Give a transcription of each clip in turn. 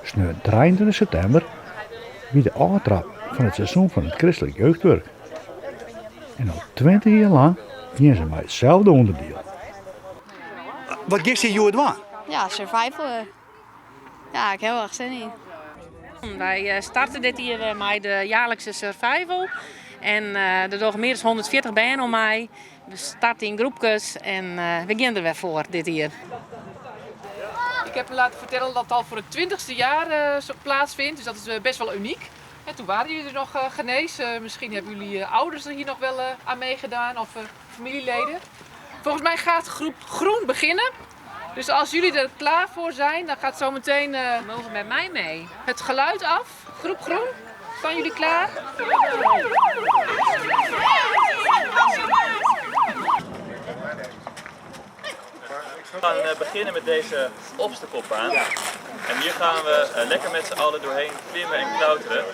Sneon 23 septimber wie de ôftraap fan it seizoen fan it kristlik jeugdwurk. En al 20 jier lang gean se mei itselde ûnderdiel. Wat giest hjir hjoed dwaan? Ja, survival. Ja, ik ha hiel erch sin yn. Wy eh, starte dit jier wer mei de jaarlikse survival. En uh, der dogge mear as 140 bern oan mei. We starte yn groepkes en uh, we gean der wer foar dit jier. Ik heb me laten vertellen dat het al voor het 20ste jaar uh, plaatsvindt. Dus dat is best wel uniek. En toen waren jullie er nog uh, genees. Misschien hebben jullie ouders er hier nog wel aan meegedaan of familieleden. Volgens mij gaat groep groen beginnen. Dus als jullie er klaar voor zijn, dan gaat zometeen Mogen met mij mee. het geluid af. Groep groen, staan jullie klaar? We gaan eh, beginnen met deze obstaclebaan. En hier gaan we eh, lekker met z'n allen doorheen klimmen en klauteren.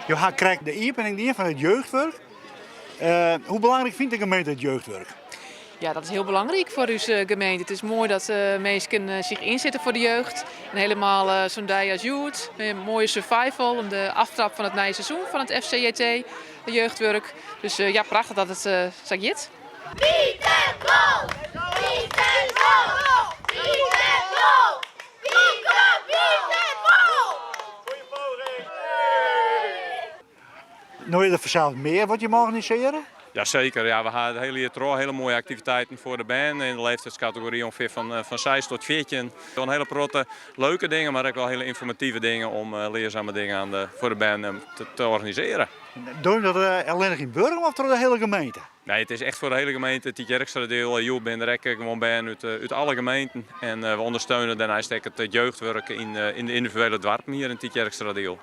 Jo ha krekt de iepening dien fan it jeugdwurk. Uh, hoe belangryk fynt de gemeente it jeugdwurk? Ja, dat is hiel belangryk foar ús gemeente. It is moai dat minsken sich ynsette foar de jeugd. En hielendal sa'n dei as hjoed. In moaie survival om de ôftraap fan it nije seizoen fan it FCJT, de jeugdwurk. Dus ja, prachtich dat it sa giet. Pieter Bol! Pieter Bol! Pieter Bol! Pieter Pieter Bol! No is der fansels mear wat jim organisearje? Jaseker, ja, we ha it hiele jier troch hiele moaie aktiviteiten foar de bern yn de leeftijdskategory ûngefear fan, fan 6 tot 14. In hiele protte leuke dingen, mar ek wol hiele ynformative dingen om learzame dingen oan de, foar de bern te, te organisearjen. Dogge jim dat allinnich yn Burgum of troch de hiele gemeente? Nee, it is echt foar de hiele gemeente Tytsjerksteradiel. Hjoed binne der ek gewoan bern út, út alle gemeenten. En we ûndersteune dêrneist ek it jeugdwurk yn, yn de yndividuele doarpen hjir yn Tytsjerksteradiel.